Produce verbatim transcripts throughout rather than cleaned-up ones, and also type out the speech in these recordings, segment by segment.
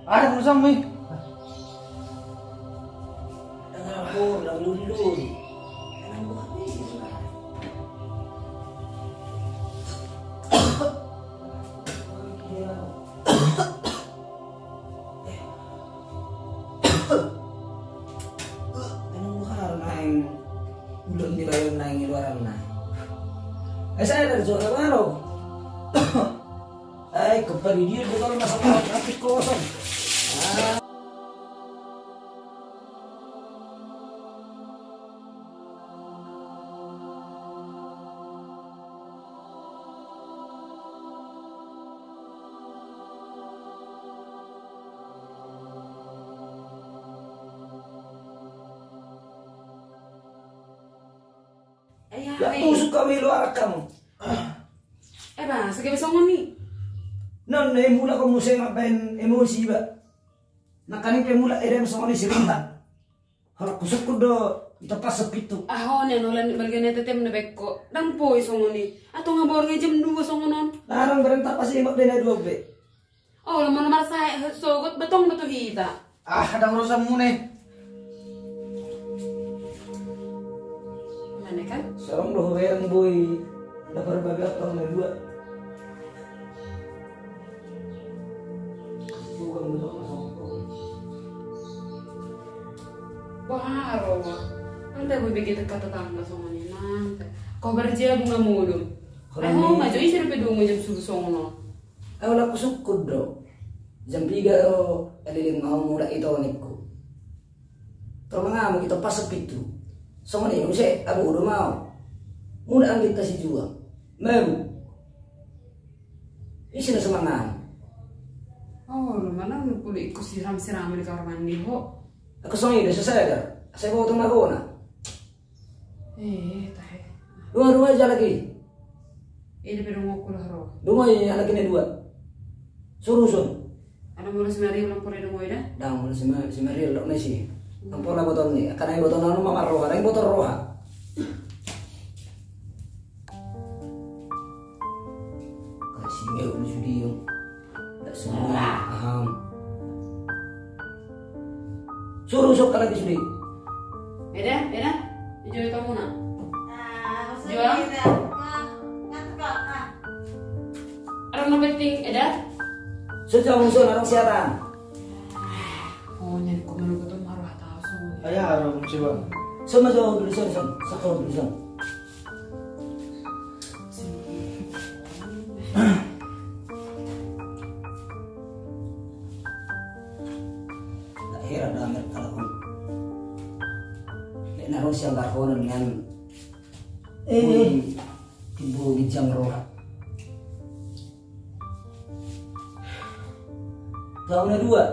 Ada urusanmu i. Emang buhar naeng ulang di rayon naeng i luaran na. Eh, saya dari suara baru. Eh, kepala dia bukan masalah kaki kosong. Ah. Lah, tusuk kau i luaran hamu. Eh, ba, sagabe songon i. Non, eh, mulak hamu muse mambaen emosi ba. Nangkaning pe mulak eda songon i sirunta. Holan husungkun do, ito pas sepintu. Aho, nian holan balga ni tetem na baen ho. Ndang boi songon i. Antong haborngin jam dua songon on. Larang barang tapas i mak bena dua be. Oh, lamano marsae sogot betong do tu hita. Ah, ndang urusanmu ne. Mana kan? Sorong do hubereng boi. Dapat babi apa na dua. Bukan betul na songko. Wah, roa. Anta gue bikin teka tetangga songon i nanta. Kau berjia bunga mudum. Aho, maju isi rupe dungo jam subuh songon on. Au laku sukut do. Jam piga do, eleleng ma ho mulak ito ningku. Tor mangamuk ito pas sepintu. Songon i muse, abodo ma ho. Mulak anggetta si Juang. Mabuk. Ise na so mangamuk. Oh, mana kulit ikut siram-siram di kamar mandi ho. Aku songon i do, so sadar. Asa iboto ma gona. Eh, tahe. Dua, dua aja lagi. Eh, dia pedong aku lah, ro. Dua aja lagi nih dua. Suruh sun. Ada mula si Mario lampor ya dong, oi, dah. Dah, mula si Ma-, si Mario, lo, nasi. Hmm. Lampor lah botol nih. Karena botol lalu mamar roha, ada yang botol roha. Kasih dia dulu sudah. Nda semua paham. Suruh sok ka lagi sude. Eda, Eda, ijo kamu na. Juang. Ada no penting, Eda. So jauh so narang siaran. Oh, nyari kau menunggu tuh marah tahu semua. Ayah, arung, coba. Sama jauh dulu, sama, sama. Satu dulu, sama. Nda heran do amer kalak on. Lek na ro sian barhonon nian. Eh. Boi, tibo ginjang roha. Tahu na dua.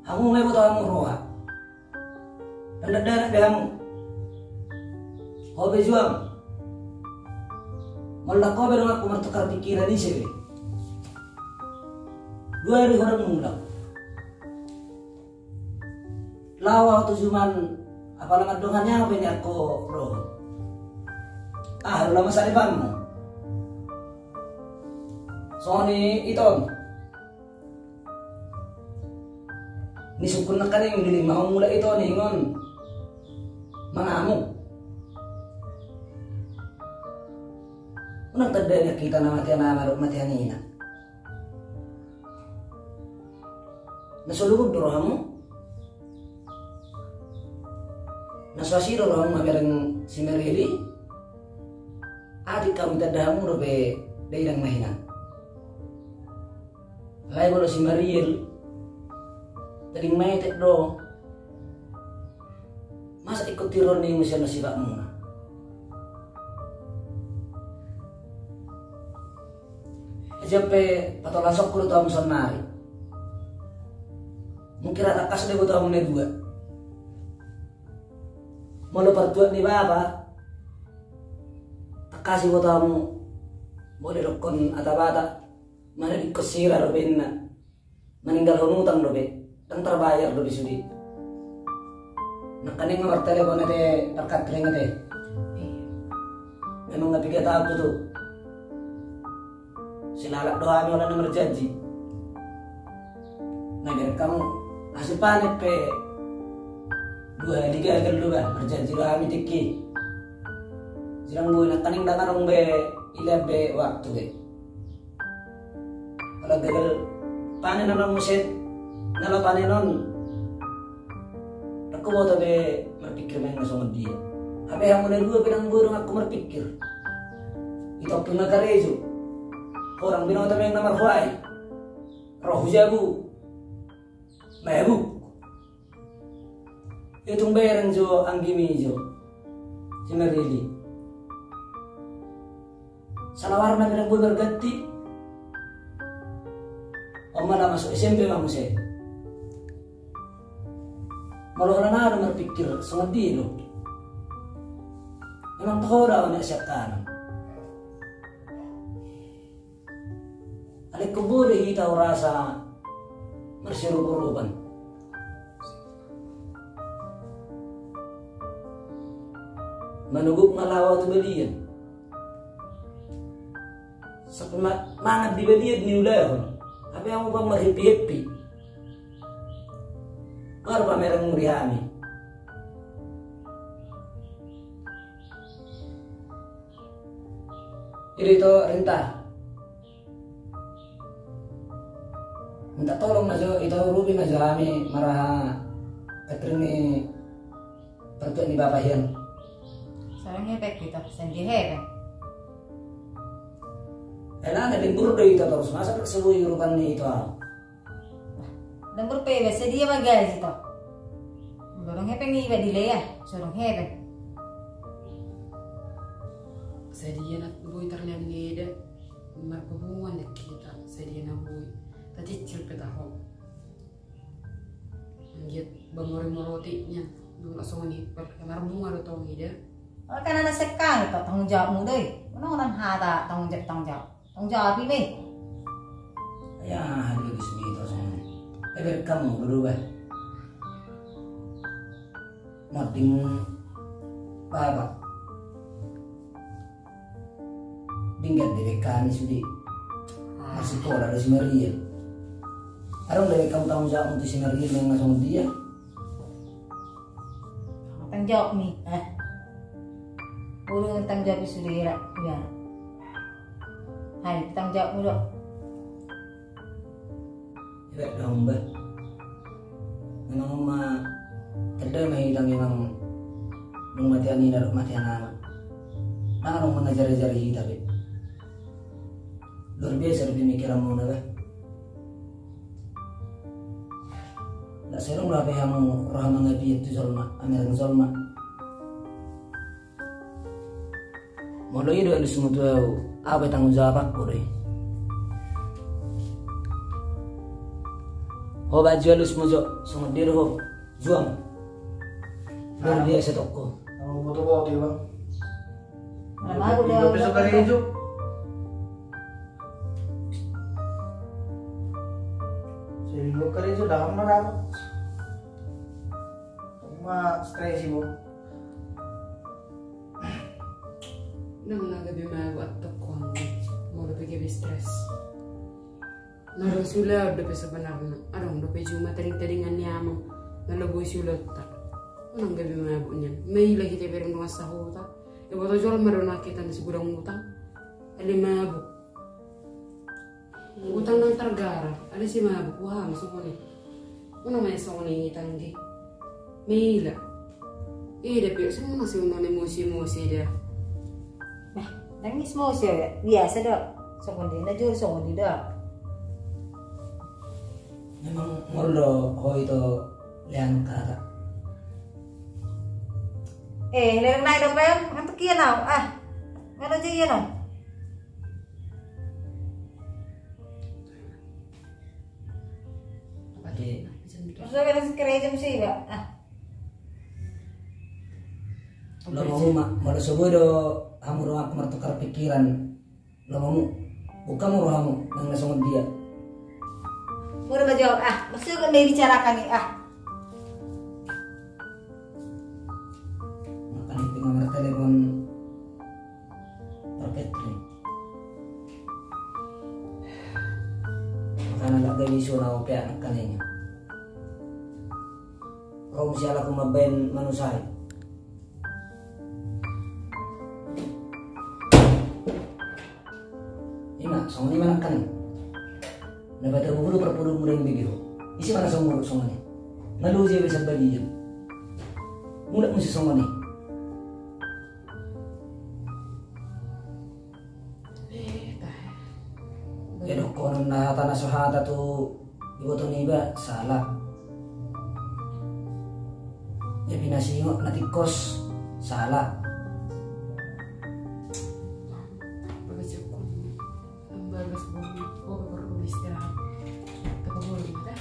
Hamu ma iboto hamu roha. Ndang dakdanak be hamu. Ho be Juang. Molo ndang ho be donganku martukar pikiran ise be. Dua ari ho ndang mulak. Laho ahu tu juman apala mandongani ahu be nian ho ro. Ah, laho masa depanmu. Songon i ito on. Ni sukun nangkaning dilima on mulak ito ningon. Mangamuk. Unang tanda ni hita na matean ama dohot matean ina. Na so lungkun do rohamu. Na so asi do rohamu mamereng si Mereli. Atik hamu tanda hamu dope dainang na hinan. Alai molo si Mariel, tading metek do. Masa ingkon tiruon ni muse na sipatmuna. Aja pe patolasonku do tu hamu sonnari. Mungkin ra tangkas do iboto hamu na dua. Molo partuat ni bapa, tangkas iboto hamu. Molo didokkon hata Batak. Manadingkon sira dope inna. Maninggalhon utang dope, ndang tarbayar dope sude. Nangkaning ma martelepon ate parkatring ate. Memang na piga taon tutu. Silalap do hami holan na marjanji. Na gabe hamu, asa panen pe dua hali gagal do ba, marjanji do hami tingki. Sirang boi nangkaning ndang adong be, ilean be waktu be. Pala gagal panen on muse, na laho panen on. Ndang huboto be marpikir main na songon dia. Hape hamu na dua pe ndang boi donganku marpikir. Ito pe na karejo. Horong binoto main na marhuai. Roh jabu. Mabuk. Ia tung bereng jo anggimi jo. Si Merili. Sala warna pe ndang boi marganti. On ma na masuk S M P ma muse. Molo holan aha do marpikir songon dia do. Memang toho do anak siap tanam. Alai ingkon boi do hita hurasa marsirup-urupan. Manogop ma laho tu balian. Sampe ma-, mangan di balian niulahon. Hape hamu bang marhepi-hepi. Baru pamereng muri hami. Jadi ito Rinta. Minta tolong ma jo, ito urupi ma jo hami maraha catering ni partua ni bapa hian. Sala nge pe ito, sandi hepeng. Elana lembur do ito torus, masa tak sebui urupan ni ito. Lembur pe iba, sadia ma gaji to. Molo adong hepeng iba dilea, so adong hepeng. Sadia na boi tarlean ni eda, marhubungan di hita, sadia na boi. Tacicil pe taho. Anggiat bang mori moroti nian, nunga songon i, marbunga do tong ida. Olo kan anak sekali to, tanggung jawabmu do i. Unang, unang hata tanggung jawab, tanggung jawab. Tanggung jawab i be. Ya, hadu lagi sumito songon i. Ebe kamu berubah. Mating baba. Denggan dibaen hami sude. Masikola do si Maria. Adong dibaen hamu tanggung jawab tu si Maria, memang songon dia. Tanggung jawab ni, eh. Ulu tanggung jawab sude ira, ya. Hai, tanggung jawabmu do. Iba dong, bah. Memang ma, tanda ma hita memang dung mate anina dohot mate anana. Ndang adong mangajar-ajari hita be. Luar biasa do pemikiranmuna, bah. Ndang sai adong do hape hamu roha mangapian tu jolma, amereng jolma. Molo i do alusmu tu au, au pe tanggung jawabku do i. Ho bah, jo alusmu jo, songon dia do ho. Juang. Luar biasa tokko. Au boto-boto i, bang. Alah, aku udah besok karejo. Jadi dua karejo, dah kamu dah. Ma stres i, bo. Ndang na gabe mabuk antong ho, molo pe gabe stres. Na adong siulaon dope sebenarna, adong dope juma tading-tadingan ni amang na lobi siulaonta. Unang gabe mabuk nian. Maila hita bereng dongan sahuta. Iboto jolma do na hita na sigudang utang. Alai mabuk. Utang ndang targara, alai si mabuk, boha ma songon i. Unang ma songon i, tanggi. Maila. Ida pe, songon i, songon i, emosi-emosi da. Nah, nangis emosi, biasa do. Songon i, na jolo songon i do. Memang molo ho ito lean kata. Eh, lean nai do, Bang. Antuk ia nau, ah. Ngana aja ia nau. Oke. Terus lo kan kerja mesti, Bang. Ah. Lomo hamu ma, molo so boi do hamu donganku martukar pikiran. Lomo hamu, buka hamu rohamu, nang na songon dia. Molo ma jawab, ah, maksudnya kan dia bicarakan nih, ah. Makanya tinggal martelepon. Perfect nih. Makanya lagi isu na oke anak kan ini. Ro muse halak mambaen manusai. Ima songon i ma nangkaning. Na bata buku do parpudun mudeng bege ho. Ise ma na so muruk songon i. Nga loja be sambalian. Mulak muse songon i. Ia dohonon na hata na so hata tu iboto niba salah. Ia pinasingot na tingkos salah. Bagas bohong. Bagas bohong. Oh, perlu istirahat. Tapi boleh, dah.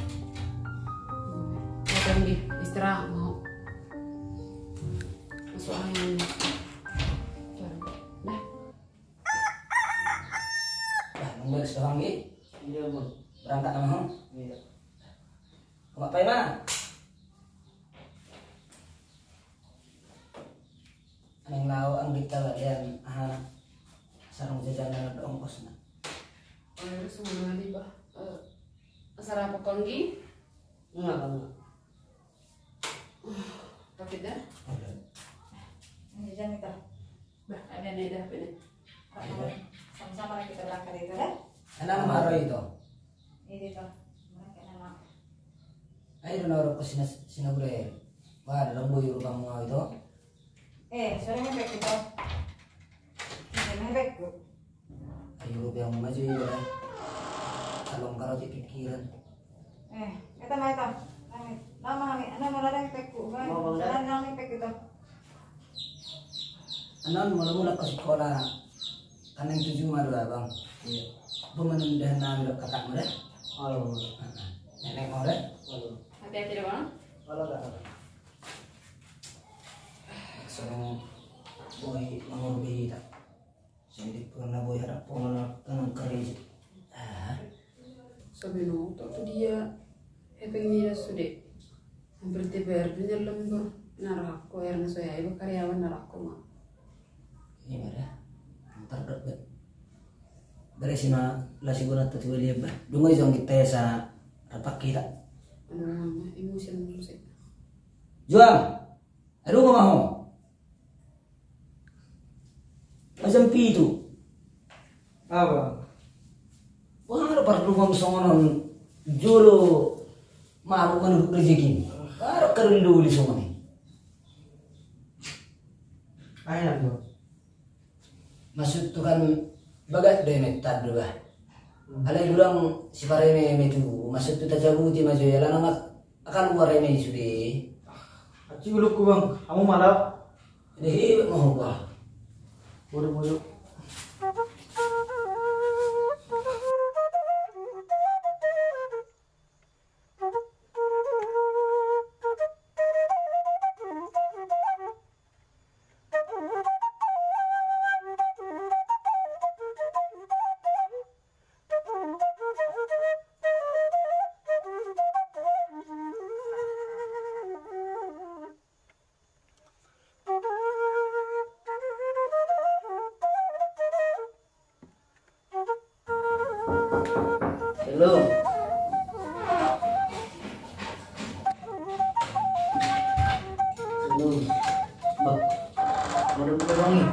Datang di istirahat mau. Masuk angin. Dah. Bah, nunggu ada seorang lagi. Iya, Bang. Berangkat sama, Bang? Iya. Bapak Pai, Bang. Nang lao anggit tawalian aha sarung jajanan do ongkosna. Oh, iya, semua nanti, Bah. Eh, sarapan kau lagi? Enggak, enggak. Tapi dah. Ada. Ini jam kita. Bah, ada nih dah, ada. Ada. Sama-sama kita berangkat itu dah. Enam hari itu. Ini tuh. Mereka enam. Ayo, na ro ko sina, sina gure. Wah, ada lembu yuru kamu mau itu. Eh, sudah ngepek kita. Sudah ngepek ku. Ayo, biang maju ya. Kalau engkau roti pikiran. Eh, eta ma eta. Lama kami, ana mala dang pekku. Mau, Bang, dah? Jalan kami pekku to. Anon, mula-mula ke sekolah. Kan yang tujuh ma dua, Bang. Iya. Pemenuh dah enam dok kakak muda. Halo. Nenek mau deh. Halo. Hati-hati deh, Bang. Halo, Kak. Sono boy mangurbi hita. Sendiri pernah boy hadap pengen tenang kerja. Ah. Sambil nonton tuh dia. Hepeng dia sudah. Hampir T P R tu jalan, Bang. Narako, akhirnya saya ibu karyawan narako, Mak. Ini ada. Ntar dok, Bet. Beresi ma lasi guna tatu dia, Bah. Dungo jong kita ya sa rapak kita. Aduh, Mama, emosi terus ya. Juang. Aduh, Mama, ho. Macam pitu. Apa? Wah, ada parlu mam songonon jolo. Maru kan rezeki. Baru kadul dulu songonon. Ayo, Bang. Maksud tu kan bagat do emet tadu, Bah. Alai dulang si pareme-eme tu maksud tu tacabuti ma jo ya lana mak akan luar eme sude. Aci ulukku, Bang, kamu malah. Dehi mau, Bah. Bodoh-bodoh. Halo. Halo. Bang. Udah buka, Bang, nih.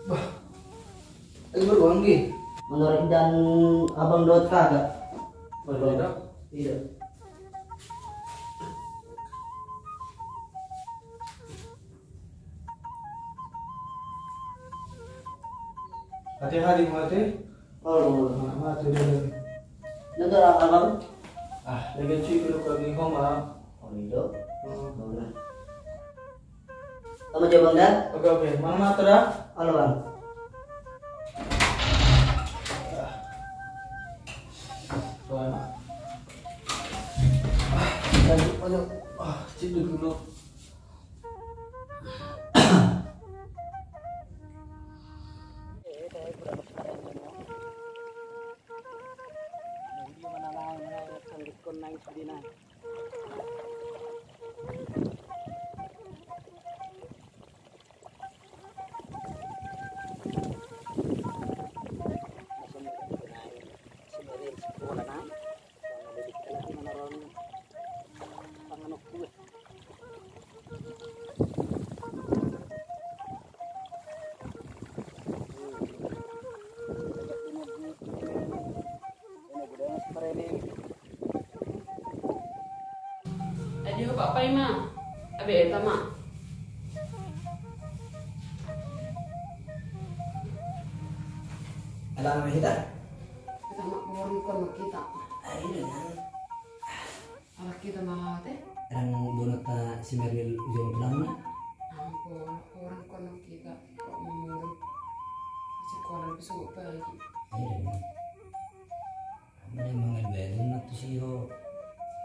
Bah. Ayo, baru wangi. Menurut dan abang dot kagak? Menurut? Iya. Hati-hati, mate. Oh, mate dulu. Negara abang? Ah, lagi cuy dulu lagi homa. Oh, iya. Hmm. Boleh. Tama jo, Bang, da? Oke, oke. Mana motor, da? Halo, Bang. Ayo, ayo. Ah, cedek dulu. Kon nangis di na. Adio, Pak Pai ma. Abe eta ma. Ala nama kita? Kita ma, borngkon ma kita. Ayo dengan. Ala kita ma te. Rang bonota si Meril ujung tulang na. Ampun, borngkon ma kita. Kok mundur. Sekolah lebih subuh pagi. Ayo dengan. Mana mangalbelin na tu si ho.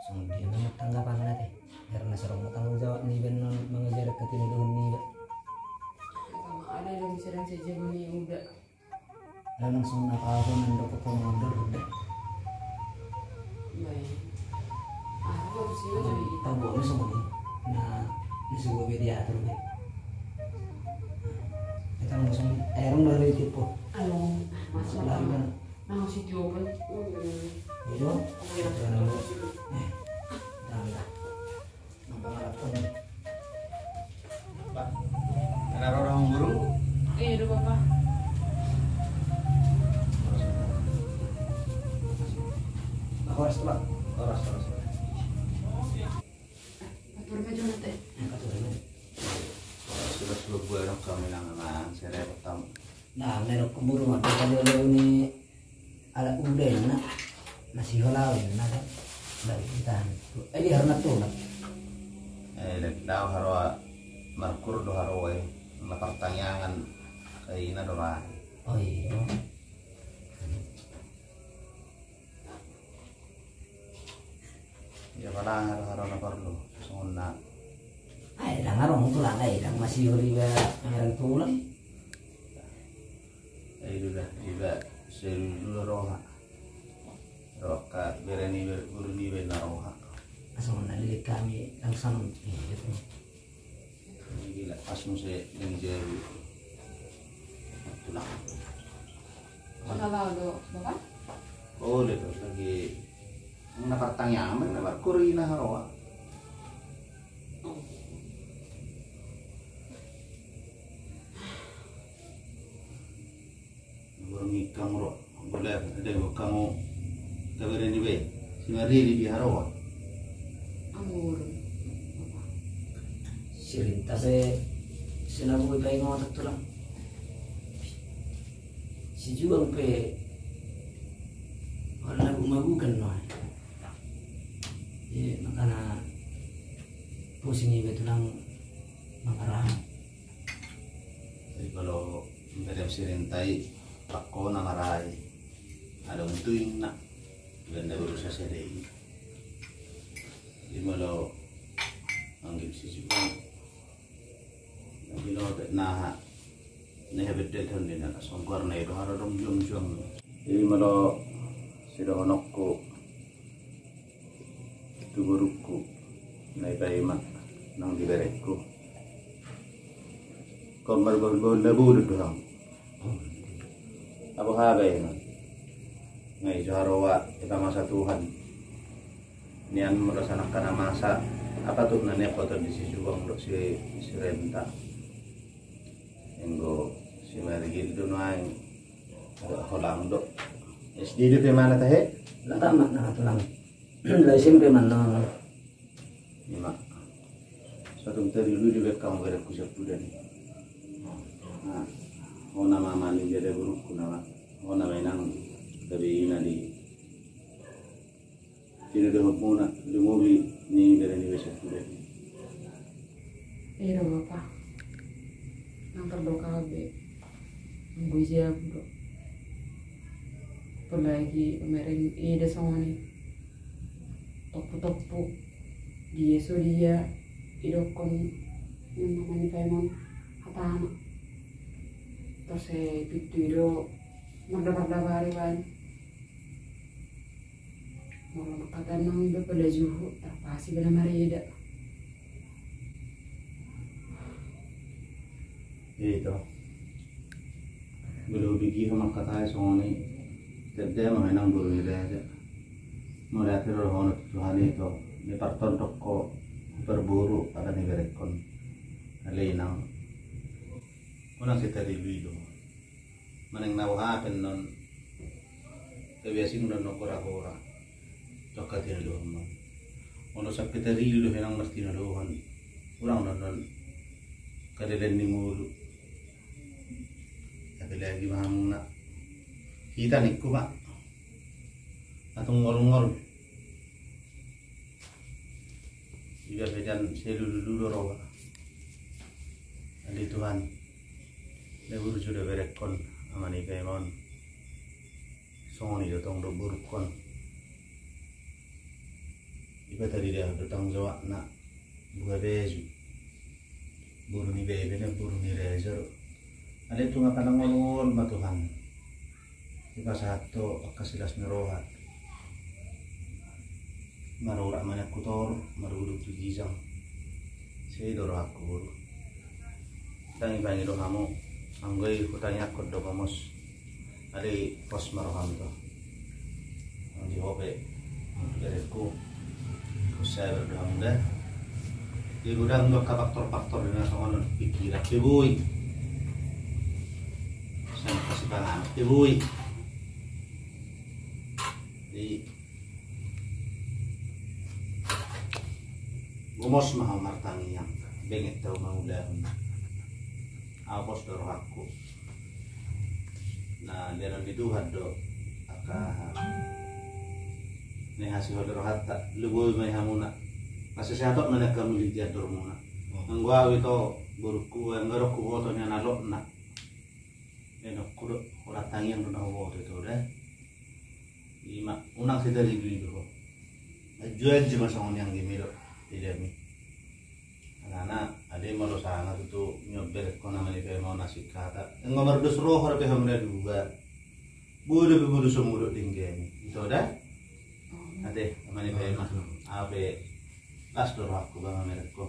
Songon dia nama tanggapan na te. Karena serong tanggung jawab ni ben non mangajar ke tini dulu ni. Sama ada yang bisa dan saja ni udah. Langsung apa apa nandok ke komodor udah. Baik. Aku harus ini jadi. Tahu gua langsung ni. Nah, ini sebuah media atur be. Kita langsung erong dari tipu. Alo, masuk lagi kan. Nang sitio kan. Iya. Pak, ada orang burung? Iya, ada apa? Horas, Pak. Horas, horas. Atur aja nanti. Atur aja. Sudah, sudah, gue orang kami nang nang seret pertama. Nah, merok keburu mah, dia tadi udah ini. Ala uda inna, na sihola inna kan. Dari kita. Eh, di harna tulang. Eh, lek dao haroa markur do haroa, eh. Na partangiangan, eh, ina do lah. Oh, iya. Ya, pala haro-haro na parlu, songon na. Ai, ndang adong tulang, ai, ndang masihol iba mangereng tulang. Ai, iba, iba, selulu roha. Roha, berani ber-, guru ni iba na roha. Songon na lilik hami, langsung, iya, gitu. Gila, pas muse dan jari. Tulang. Kota lalu, Bapak? Oh, dia terus lagi. Na partangiangan, na markur ina haroa. Borngin hamu ro, boleh ada gua hamu. Kabar ini be, si Marili di haroa. Amur. Sirinta se, sinabu iba ingotak tulang. Si Juang pe, wala mabuk-mabukan no. Iya, makana pusing iba tulang mangarang. Jadi kalau Madam Sirinta i, pakko na marai. Adong tu inna. Iba nda berusaha sedei. Jadi malo manggil si Juang. Tapi lo bet naha. Naha bedel hon di na songgor na ido haro dong juang-juang. Jadi malo sidohononku. Tu borungku, na iba i ma nang diberekku. Kau marbaul-baul na bodo dohang. Apa haba i ma? Nga ijo haroa, ita masa Tuhan. Nian mula sanak kana masa, apa tu na nian foto di si Juang do si, si Renta. Enggo si Marigil do nuaeng. Holang do. S D do pe mana tahe? Lah tamat na tulang. Lah S M P mana? Ima. Satu meter dulu di belakang berekku sepuluh dan. Nah, oh nama mani jadi burukku nama. Oh nama inang. Tapi ina di Tinodohonmuna, lumobi ni bere ni basa kuda. Ira bapa. Nang tardokal be. Anggo isi aku do. Apalagi pamereng ida songon i. Toppu-toppu. Dia so dia. Idokkon. Nang namani paimon. Hatana. Tose pitu ido. Mardabar-dabari baen. Molo mangkatai nang iba pala juhut, tarpasi bala mareda. Ito. Bolo bigi ho mangkatai songon i. Tedde ma nang boru ni raja. Molo akhir rohono Tuhan ito. Ni partondok ko. Perboru pada ni berekon. Ale inang. Unang sitarilu ido. Manang na boha pe non. Tabiasing do non hora-hora. Jokka tinadohon ma. Molo sampe tarilu do henang martinadohon. Urang do non. Kadalen ni ngolu. Tapi lagi mahamuna. Hita ningku ma. Atung ngol-ngol. Iba pe dan selulu do roha. Ale Tuhan. Na burju do berekkon ama ni paimon. Songon i do tong do borukkon. Iba tadi dia do tanggung jawabna. Buha beju. Boru ni bebe na boru ni raja do. Ale tunga pala ngol-ngol ma Tuhan. Dipasahat ho angka silas ni roha. Marurak ma nian tu toru, marudut tu ginjang. Sai do rohangku boru. Tangi-tangi do hamu. Anggo i hutangiangkon do gomos. Ale pos ma roham tu. Anggo i hope. Berekku. Husabar do hamu da. Di godang do angka faktor-faktor di na songon on pikiran pe boi. Sama kasih panganon pe boi. Di gomos ma hamu martangiang. Benget tau mangulahon. Ahu pos do rohangku. Na dianon ni Tuhan do. Angka ni hasihol rohanta, luboi ma i hamuna. Pasesehaton ma ni angka mulik di andormuna. Anggo ahu ito, borukku, anggo adong huboto nian alokna. Enokku do, holan tangiang do na huboto ito da. Ima, unang sitarilu ido ho. Anju-anju ma songon i anggi mi do. Tidak mi. Alana, ade molo sanga tutu nyobber kona mani pe mau nasik kata. Enggo mardos roha dope hamuna dua. Bodo pe bodo somudok denggani. Ito da? Ate, mani pe ma. Ape las do rohakku bang mamerek ko.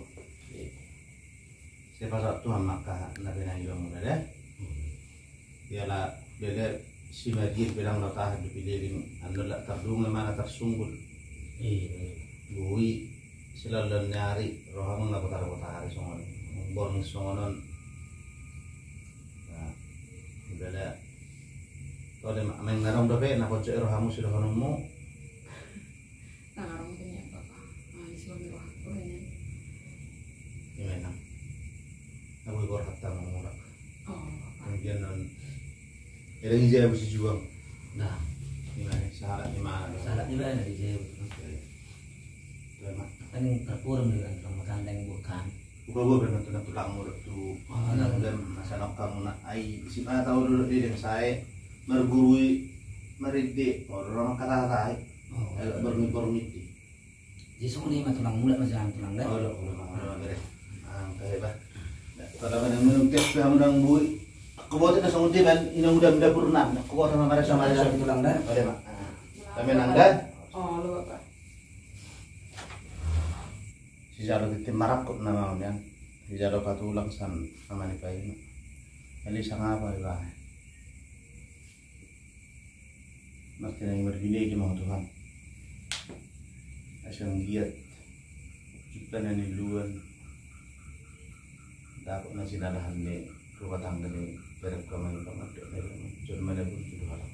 Sai pasahat Tuhan mangka na penai hamuna da. Iala bele simadir pedang do tahan di pidiring anu lak tardunga mana tarsunggul. Bui silalan ni ari rohamu na botar-botar ari songon borngin songonon. Bele tole maeng ngarong dope na pocok rohamu sidohononmu. Tangarang pe nian bapa. Ah, isi wami rohakku nian. Ima nang. Aku ikor hatta mangulak. Oh, bapa. Kemudian non. Ada ija aku si juang. Nah. Ima sahalat ima. Sahalat ima ada ija aku. Oke. Terima. Kan terpurung dengan rumah kandang bukan. Upa gua pernah tulang tulang mulut tu. Anak dan masa nok kamu nak ai si mana tahu dulu dia dengan saya mergurui meride orang kata-kata ai. Elok borngit-borngit i. Jadi songon i ma tulang mulak ma jalan tulang da. Olo, olo, olo, olo, olo. Angka heba. Pada mana minum teh pe hamu dang bui. Aku bawa teh songon teh ban ina muda muda purna. Aku bawa sama mara sama jalan tulang da. Ode ma. Kami nang da. Olo bapa. Sijalo titi marangkup nama on nian. Sijalo patulang san nama ni paima. Jadi sangapa iba. Martinangi marbinege ma ho Tuhan. Asa anggiat jumpang na niluan. Dapot na sinalahan ni rumah tangga ni perek kamari pamandok na iba. Jolma na burju do halak.